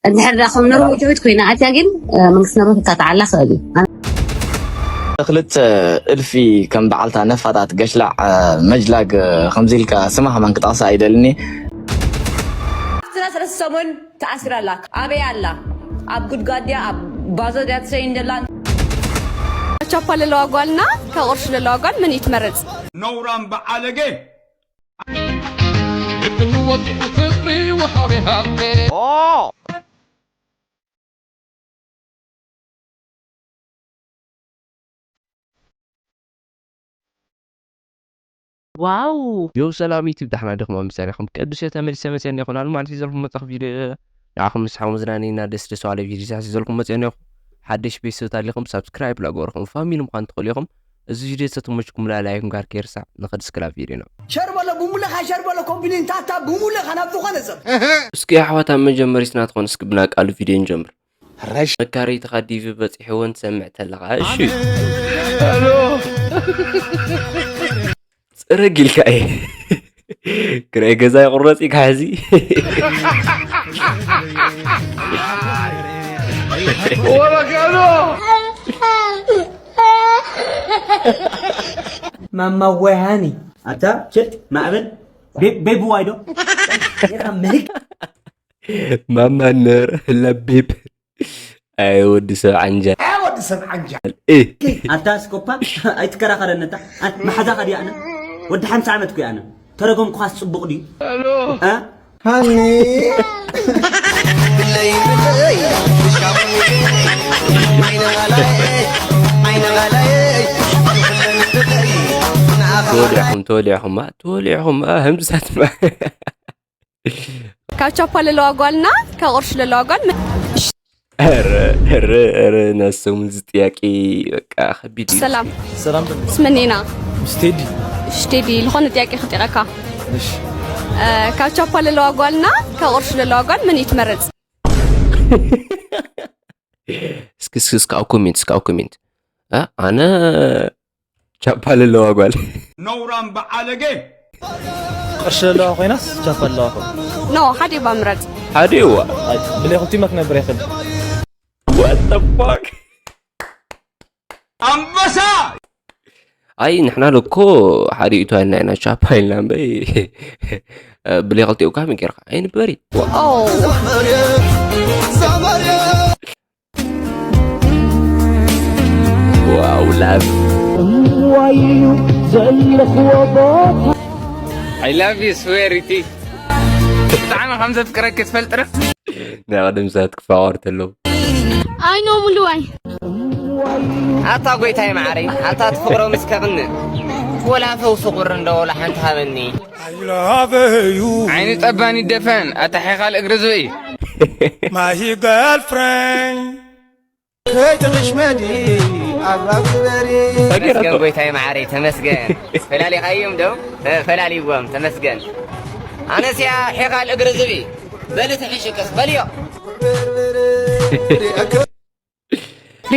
እንድሕር ዳ ከም ነርቦ ጆይት ኮይና ኣትያ ግን መንግስቲ ነርቦ ክካትዓላ ክእል እዩ። ክልተ እልፊ ከም በዓልታ ነፋጣት ገሽላዕ መጅላግ ከምዚ ኢልካ ስማ ከማን ክጠቕሳ ኣይደልኒ። ስራ ሰለስተ ሰሙን ተኣሲራ ኣላ። ኣበይ ኣላ? ኣብ ጉድጓድ ድያ ኣብ ባዞ ድያ ትሰይ እንደላ? ቻፓ ለለዋ ጓልና ካብ ቅርሺ ለለዋ ጓል መን እዩ ትመርጽ? ነውራም በዓለገ ልብን ወዲኡ ፍቅሪ ወሃቢ ሃብቴ ዋው ዮው ሰላም ዩቲብ ዳሕና ድኹም ኣብ ምሳሌኹም ቅዱስ እየ ተመሊሰ መፅአ እኒኹ ናሉ ማለት ይዘልኩም መፅኹ ቪዲዮ ንዓኹም ንስሓኹም መዝናነይና ደስ ደስ ዋለ ቪዲዮታት ይዘልኩም መፅአ እኒኹ ሓደሽ ቤተሰብ ታሊኹም ሳብስክራይብ ላገበርኹም ፋሚሊ ምዃን ትኽእሉ ኢኹም እዚ ቪዲዮ ተተመችኩም ላላይኩም ጋር ከይርሳዕ ንኸድ እስክላብ ቪዲዮ ነው ሸር በሎ ብሙለኻ ሸር በሎ ኮምፕሊን ታታ ብሙለኻ ናብ ዝኾነ ሰብ እስኪ ኣሕዋት ኣብ መጀመሪት ናትኾን እስኪ ብናቃሉ ቪዲዮ ንጀምር ረሽ መካረይትኻ ዲቪ በፂሕወን ትሰምዕ ተለኻ እሺ ፅረግ ኢልካ እየ ክራይ ገዛ ይቁረፅ ኢካ ሕዚ ማማ ወያኒ ኣታ ችድ ማዕበል ቤብ ዋይዶ ምህግ ማማ ነር ለቢብ ኣይ ወዲ ሰብ ዓንጃል ወዲ ሰብ ዓንጃል እ ኣታ ስኮፓ ኣይትከራኸረኒ እታ መሓዛኻ ድያ ኣነ ወዲ ሓምሳ ዓመት እኮ ኣነ ተረጎምኩኻስ ጽቡቕ ድዩ እ ሃኒ ተወሊዕኹም ተወሊዕኹማ ተወሊዕኹማ ህምሳትማ ካብ ቻፓ ለለዋ ጓልና ካብ ቅርሺ ለለዋ ጓል መን- ኧረ ኧረ ኧረ ናሰሙን እዚ ጥያቄ በቃ ከቢድ እዩ ሰላም ሰላም ስመኔና ስቴዲ ሽቴዲ ዝኾነ ጥያቄ ክጠይቀካ እሺ ካብ ቻፓ ለለዋ ጓልና ካብ ቅርሺ ለለዋ ጓል መን እዩ ትመርጽ እስኪ እስኪ እስኪ ኣብ ኮሜንት እስኪ ኣብ ኮሜንት እ ኣነ ቻፓ ለለዋ ጓል ነውራም በዓለገ ቅርሺ ዘለዋ ኮይናስ ቻፓ ኣለዋ ኮይና ኖ ሓደ ባ ምረጽ ሓደ ይዋ ኣይ ብለይ ክልቲኡ ክነብር ይኽእል What the fuck ኣንበሳ ኣይ ንሕና ለኮ ሓደ ኢቱ ኣልና ኢና ቻፓ ኢልና እምበይ ብለይ ክልቲኡ ካብ ጌርካ ኣይንበሪ ኦ ዋው ላቭ ዋዩ ዘለኽዎ ቦታ I love you swear እቲ ብጣዕሚ ከም ዘፍቅረኪ ትፈልጥ ረ ናይ ቀደም ሰባት ክፋቐሩ ተለዉ ኣይኖ ሙሉዋይ ኣታ ጎይታይ መዓረይ ኣታ ትፍቕሮ ምስ ከቕንእ ወላ ፈውሲ ቁሪ እንዶ ወላ ሓንቲ ሃበኒ I love you ዓይኒ ጠባን ይደፈን ኣታ ሒኻል እግሪ ዝብኢ My girlfriend ከይትቕሽመኒ ኣራብ ዝበሪ ተመስገን ጎይታይ መዓረይ ተመስገን ፈላሊኻዮም ዶ ፈላሊዎም ተመስገን ኣነስያ ሒኻል እግሪ ዝብኢ በሊ ትሕሽቅስ በልዮ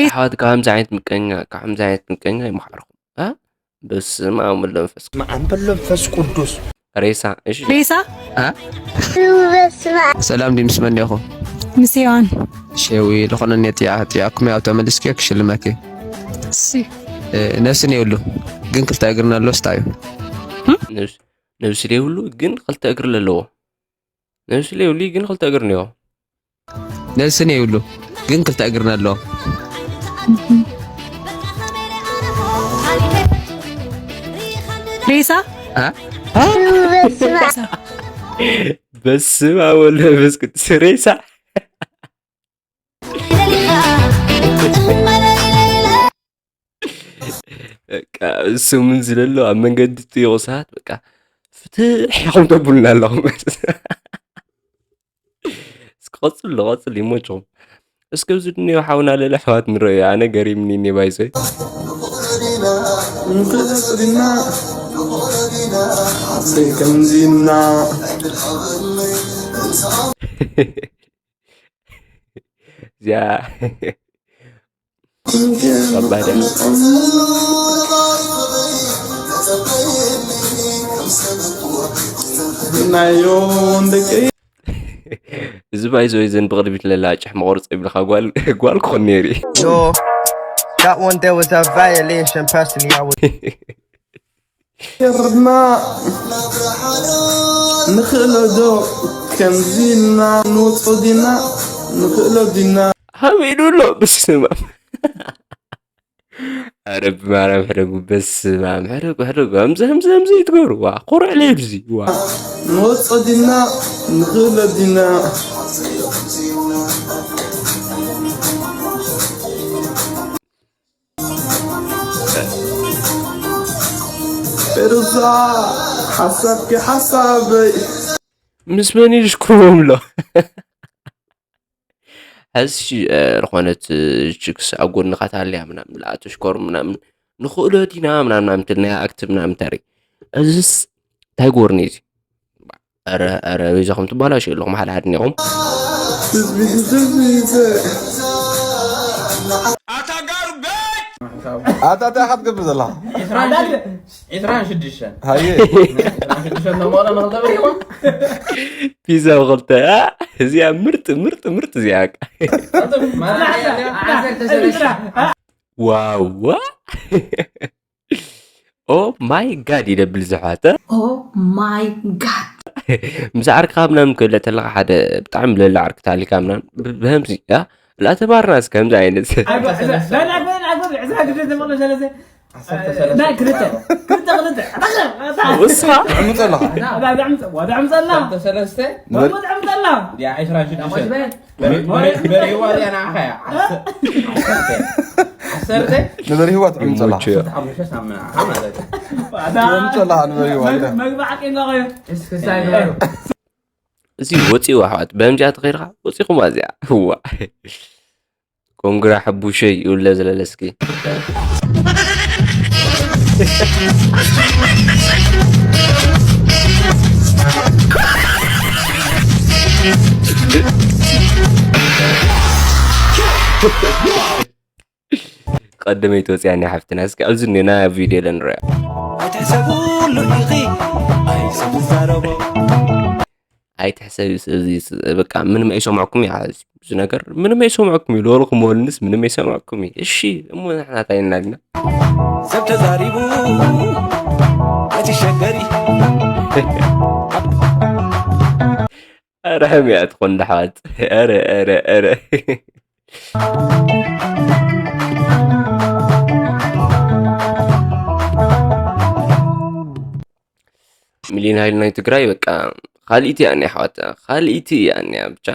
ኣሕዋት ካብ ከምዚ ዓይነት ምቀኛ ካብ ከምዚ ዓይነት ምቀኛ ይመሓርኹም እ በስመ ኣብ ወወልድ ወመንፈስ መዓን በሎ መንፈስ ቅዱስ ሬሳ እሺ ሬሳ ሰላም ድምስ መን ኢኹ ምስ ሄዋን ሸዊ ዝኾነ ኔጥያ ጥያኩም ያው ተመልስኪ ክሽልመኪ እሺ ነብስን የብሉ ግን ክልተ እግርን ኣሎ ስታዩ ነብሲ ዘይብሉ ግን ክልተ እግሪ ኣለዎ ነብሲ ዘይብሉ ግን ክልተ እግሪ እኒኦ ነብስን የብሉ ግን ክልተ እግርን ኣለዎ ሬሳ በስመ ኣብ ወወልድ ወመንፈስ ቅዱስ ሬሳ በቃ ስሙን ዝለሎ ኣብ መንገዲ ትጥይቑ ሰባት በቃ ፍትሕ ኢኹም ተብሉና ኣለኹም እስኪ ቀፅሉ ቀፅሉ ይሞችኹም እስከ ኣብዚ ድንዮ ሓውና ልዕሊ ኣሕዋት ንረዮ ኣነ ገሪምኒ እኒ ባይዘይ ከምዚና እዚኣ ከባድ እያ ናዮ እንደቀይ እዚ ባይዘ ወይ ዘን ብቕድሚት ለላ ጭሕ መቑርፂ ይብልካ ጓል ጓል ክኾን ነይሩ እዩ። Yo, that one there was a violation. Personally, I would. ርማ ንኽእሎ ዶ ከምዚ ኢልና ንወፆ ዲና ንኽእሎ ዲና ሃበይ ዶ ኣሎ ብስማ ኣረ ብማርያም ሕደጉ በስማም ሕደጉ ሕደጉ ከምዚ ከምዚ ከምዚ ይትገብሩ ዋ ኮርዕ ለይብዚ ዋ ንወፆ ዲና ንኽእሎ ዲና ሩዛ ሓሳብኪ ሓሳበይ ምስ መን ይሽኩርዎም ኣሎ ሕዚ ዝኾነት ችክስ ኣብ ጎንኻ ታልያ ምናምን ለኣተሽኮር ምናምን ንኽእሎ ዲና ምናምን ምናምን ትል ናይ ኣክት ምናምን ተሪ እዚስ እንታይ ጎርኒ እዚ ረ ረ በይዛኹም ትባላሽ ኣለኹም ሓደ ሓደ ኔኹም ህዝቢ ህዝቢ ኣታ ጋሩ ቤት ኣታ እንታይ ኢኻ ትገብር ዘለኻ? ዕስራን ሽዱሽተን ሃየ ዕስራን ሽዱሽተን ነሞላ ንኽልተ በሪኹም ፒዛ ብክልተ እዚኣ ምርጥ ምርጥ ምርጥ እዚኣ ዋዋ ኦ ማይ ጋድ ይደብል ዝሓተ Oh my god. ምስ ዓርክኻ ምናምን ክብለ ተለካ ሓደ ብጣዕሚ ለለ ዓርክታ ኣሊካ ምናምን ብህምዚ ያ ላተባርና እስከ ከምዚ ዓይነት ውስኻ ዕምፀ ኣለኻ ሰለስተ ንበር- ያ ዕስራን ሽዱሽተን በሪዋ እዚኣ ንዓኻ እያ ዓሰርተ ንበር ህይወት ዕምፀ ኣለኻ ይሞችዮ። ሓሙሽተ ሳምና ማለት እዩ ዕምፀ ኣለኻ ንበር ህይወት እዚ ወፂኡ ኣሕዋት በምጃ ተኸይድካ ወፂኹም ኣዚኣ እዋ ኮንግራ ሕቡሸይ ይብለ ዘለለ እስኪ ቀደመይ ተወፅያ ናይ ሓፍትና እስኪ ኣብዚ እኒና ቪድዮ ለንሪያ ኣይትሕሰብሉ ኢኺ ኣይሰብ ዝዛረቦ ኣይትሕሰብ እዚ በቃ ምንም ኣይሰምዕኩም እዩ እዚ ነገር ምንም ኣይሰምዕኩም እዩ ለወልኩም ወልንስ ምንም ኣይሰምዕኩም እዩ እሺ እሞ ንሕና እንታይ እናልና ሰብ ተዛሪቡ ኣይትሸገሪ ኧረ ሕምያ ትኾን ዳሕዋት ኧረ ኧረ ኧረ ሚሊዮን ሃይል ናይ ትግራይ በቃ ካልኢቲ እያ እኒኣ ኣሕዋት ካልኢቲ እያ እኒኣ ብቻ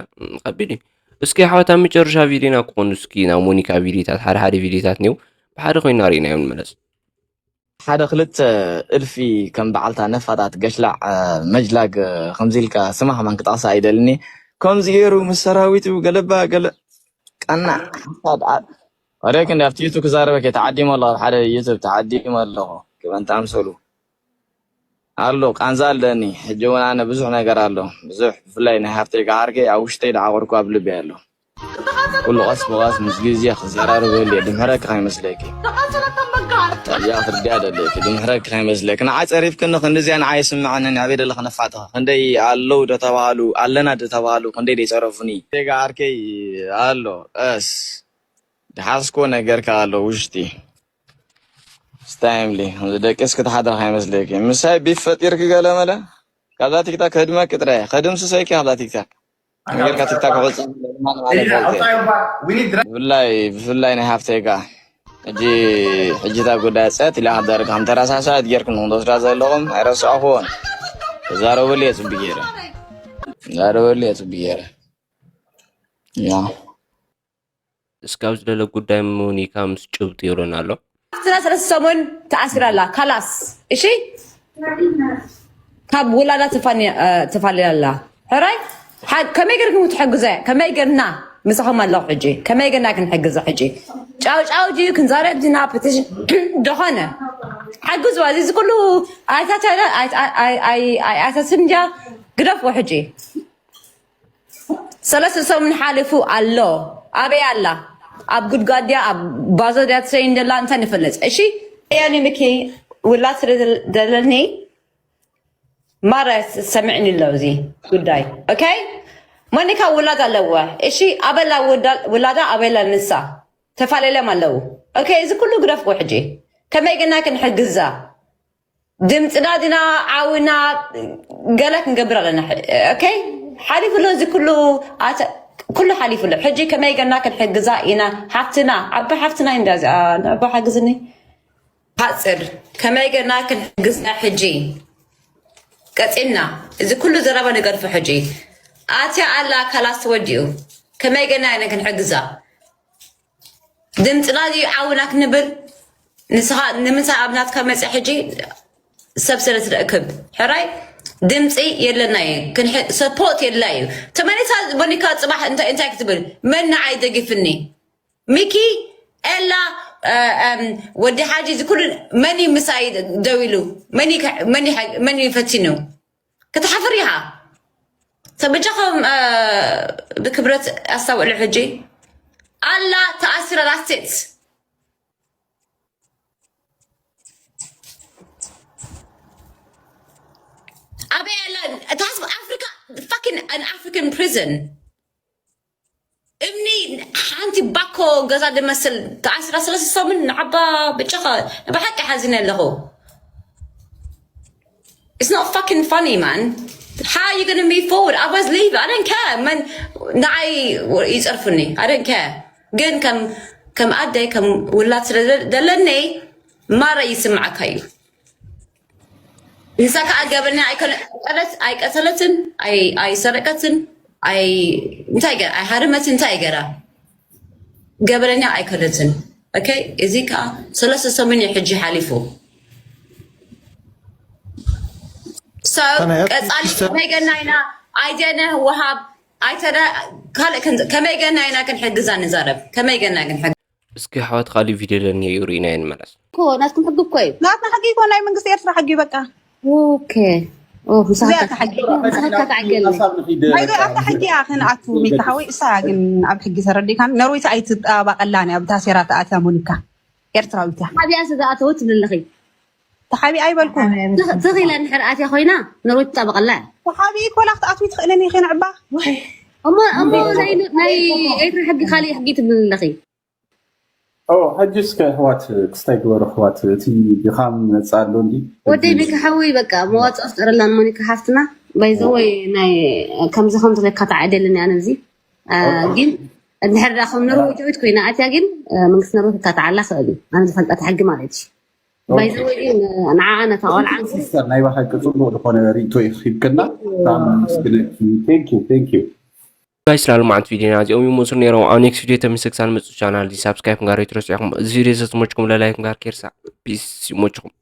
ከቢድ እዩ እስኪ ኣሕዋት ኣብ መጨረሻ ቪድዮና ክኾኑ እስኪ ናብ ሞኒካ ቪድዮታት ሓደ ሓደ ቪድዮታት እኒው ብሓደ ኮይና ርኢናዮ ንመለስ ሓደ ክልተ እልፊ ከም በዓልታ ነፋጣት ገሽላዕ መጅላግ ከምዚ ኢልካ ስማ ከማን ክጠቕሳ ኣይደልኒ ከምዚ ገይሩ ምስ ሰራዊቱ ገለባ ገለ ቀናዕ ሓሳድ ወደ ክንዲ ኣብቲ ዩቱብ ክዛረበ ተዓዲሞ ኣለኹ ኣብ ሓደ ዩቱብ ተዓዲሞ ኣለኹ ክበን ተኣምሰሉ ኣሎ ቃንዛ ኣለኒ ሕጂ እውን ኣነ ብዙሕ ነገር ኣሎ ብዙሕ ብፍላይ ናይ ሃፍተይ ከዓ ዓርከይ ኣብ ውሽጠይ ደዓቆርኩ ኣብ ልበይ ኣሎ ኩሉ ቀስ ብቀስ ምስ ግዜ ክዘራረበሉ እየ ድምሕረኪ ከይመስለኪ እዚኣ ክትርድያ ደለኪ ድምሕረኪ ከይመስለኪ ንዓይ ፀሪፍክኒ ክንድዚኣ ንዓይ ይስምዐኒ ንዕበይ ደለኪ ነፋጥኺ ክንደይ ኣለዉ ደተባሃሉ ኣለና ደተባሃሉ ክንደይ ደይፀረፉኒ ዜጋ ዓርከይ ኣሎ ቀስ ድሓስኮ ነገር ከዓ ኣሎ ውሽጢ ስታይምሊ ደቂስ ክትሓድራ ከይመስለኪ ምሳይ ቢፍ ፈጢርኪ ገለ መለ ካብዛ ቲክታክ ከድመኪ ጥራይ ከድምስሰኪ ካብዛ ቲክታክ ነገርካ ቲክታክ ክወፅእ ብፍላይ ብፍላይ ናይ ሃፍተይ ከዓ ሕጂ ሕጂታ ጉዳይ ፀት ኢላ ክደርግ ከም ተረሳሳት ጌርኩም ንክትወስዳ ዘለኹም ኣይረስዕኹዎን ተዛረበሉ እየ ፅቢ ገይረ ተዛረበሉ እየ ፅቢ ገይረ ያ እስካብ ዝደለ ጉዳይ ሞኒካ ምስ ጭብጢ ይብለና ኣሎ ኣስራ ሰለስተ ሰሙን ተኣሲራ ኣላ ካላስ እሺ ካብ ውላዳ ተፋኒ- እ፣ ተፋሊላ ኣላ ሕራይ ሓ- ከመይ ገርኩም ክትሕግዘ ከመይ ገርና ምሳኹም ኣለኹ ሕጂ ከመይ ገርና ክንሕግዘ ሕጂ ጫው ጫው ድዩ ክንዛረብ ዲና ፕቲሽን ደኾነ ሓግዝዋ እዚ እዚ ኩሉ ኣይታተለ ኣይታስን ድያ ግደፍዎ ሕጂ ሰለስተ ሰሙን ሓሊፉ ኣሎ ኣበይ ኣላ ኣብ ጉድጓድ ድያ ኣብ ባዞ ድያ ትሰይን ደላ እንታይ ንፈልጥ እሺ ያኒ ምኪ ውላት ስለ ዘለኒ ማረ ሰምዕኒ ኣሎ እዚ ጉዳይ ኦኬ ሞኒካ ውላድ ኣለዋ። እሺ ኣበላ ውዳ- ውላዳ ኣበላ ንሳ ተፋለለም ኣለዉ። ኦኬ እዚ ኩሉ ግደፍኩ። ሕጂ ከመይ ገና ክንሕግዛ? ድምፅና ድና ዓውና ገለ ክንገብር ኣለና። ኦኬ ሓሊፉ ኣሎ እዚ ኩሉ ኣተ- ኩሉ ሓሊፉ ኣሎ። ሕጂ ከመይ ገና ክንሕግዛ ኢና? ሓፍትና ዓባይ ሓፍትና እንዳ እዚኣ ንዕባ ሓግዝኒ። ሓፅር ከመይ ገና ክንሕግዛ? ሕጂ ቀፂልና እዚ ኩሉ ዘረባ ንገድፎ። ሕጂ ኣትያ ኣላ ካላስ ተወዲኡ። ከመይ ገና ኢና ክንሕግዛ? ድምፅና ድዩ ዓውና ክንብል? ንስኻ ንምንታይ ኣብ ናትካ መፅእ? ሕጂ ሰብ ስለ ትረክብ ሕራይ ድምፂ የለና እዩ። ክንሕ- ሰፖርት የድላ እዩ። ተመኒታ ሞኒካ ፅባሕ እንታይ እንታይ ክትብል? መን ንዓይ ደጊፍኒ? ሚኪ፣ ኤላ፣ እ፣ እም፣ ወዲ ሓጂ እዚ ኩሉ መን እዩ ምሳይ ደው ኢሉ? መን እዩ ከ- መን እዩ ሓ- መን እዩ ፈቲኑ? ክትሓፍር ኢኻ። ተበጃኹም ብክብረት ኣስታውዕሉ። ሕጂ ኣላ ተኣሲራ ላስቴት ኣበይ ኣላ? እታ ህዝቢ ኣፍሪካ fucking an African prison እምኒ ሓንቲ ባኮ ገዛ ድመስል ተኣሲራ ሰለስተ ሰሙን ንዓባ ብጫኻ ብሓቂ ሓዚነ ኣለኹ። It's not fucking funny, man. How are you gonna move forward? I was leaving. I don't care. መን ንዓይ ይፀርፉኒ? I don't care. ግን ከም ከም ኣደይ ከም ውላድ ስለ ዘለኒ ማራ ይስምዓካ እዩ። ንሳ ከዓ ገበኛ ኣይኮነ- ኣይቀተለትን፣ ኣይ- ኣይሰረቀትን፣ ኣይ- እንታይ ገ- ኣይሃረመትን፣ እንታይ ገራ ገበነኛ ኣይኮነትን። ኦኬ እዚ ከዓ ሰለስተ ሰሙን እዩ ሕጂ ሓሊፉ። So ኣነ ቀፃሊ ሲስተር ከመይ ገና ኢና? ኣይደነ ወሃብ ኣይተደ ካልእ ከን- ከመይ ገና ኢና ክንሕግዛ ንዛረብ? ከመይ ገና ክንሕግዛ? እስኪ ኣሕዋት ካሊእ ቪድዮ ለኒ እዩ ርኢና ይንመለስ። እኮ ናትኩም ሕጊ እኮ እዩ። ናትና ሕጊ ይኮን ናይ መንግስቲ ኤርትራ ሕጊ በቃ። ኦኬ። ኦ፣ ምሳኻ እዚኣ እታ ሕጊ። ምሳኻ ተዓገለ። ባይዶ ኣብታ ሕጊ እያ ክንኣቱ ሚካ ሓወይ፣ እሳ ግን ኣብ ሕጊ ተረዲካን ነርዊት ኣይትጣባቀላን እያ፣ ብታ ሴራ ተኣትያ ሞኒካ ኤርትራዊት እያ። ሓቢኣ ስጋ ኣተወት ትብልለኺ። ተሓቢ ኣይበልኩን። ትኽ- ትኽኢላ እንድሕር ኣትያ ኮይና ነርዊት ትጣበቀላ እያ። ተሓቢ ኮላ ክትኣትዊ ትኽእልን ኢኺ ንዕባ። እሞ እሞ ናይ ናይ ኤርትራ ሕጊ ካሊእ ሕጊ ትብልለኺ። ኦ፣ ሕጂ እስከ ኣሕዋት ክስታይ ግበሩ ኣሕዋት፣ እቲ ድኻም ይመጽእ ኣሎ እንዲ። ወደይ ሚካ ሓወይ በቃ መዋጽኦ ፍጠረላን ሞኒካ ሓፍትና። ባይ ዘ ወይ ናይ ከምዚ ከምዚ ከካትዓ ኣይደልን እያ ነዚ። አ፣ ግን እንድሕር ደኣ ከም ነርወይ ጆይት ኮይና ኣትያ ግን አ፣ መንግስቲ ነርወይ ከካትዓላ ክእል እዩ። ኣነ ዝፈልጣ እቲ ሕጊ ማለት እዩ። ባይ ዘ ወይ ግን ንዓ ነታ ቆልዓ ሲስተር ናይ ብሓቂ ጽቡቅ ዝኾነ ርእይቶ እዩ ሂብክና። ብጣዕሚ ኣመስግነኪ። Thank you, thank you። ጋይስ ናይ ሎማዓንቲ ቪድዮና እዚኦም ይመስሉ ነይሮም። ኣብ ኔክስት ቪድዮ ተመልሰ ክሳብ ንመጽእ ቻናል እዚ ሳብስክራይብ ምግባር ኣይትረስዑ ኢኹም። እዚ ቪድዮ ዝተመችኩም ለላይክ ምግባር ከይርሳዕ። ፒስ ይመችኹም።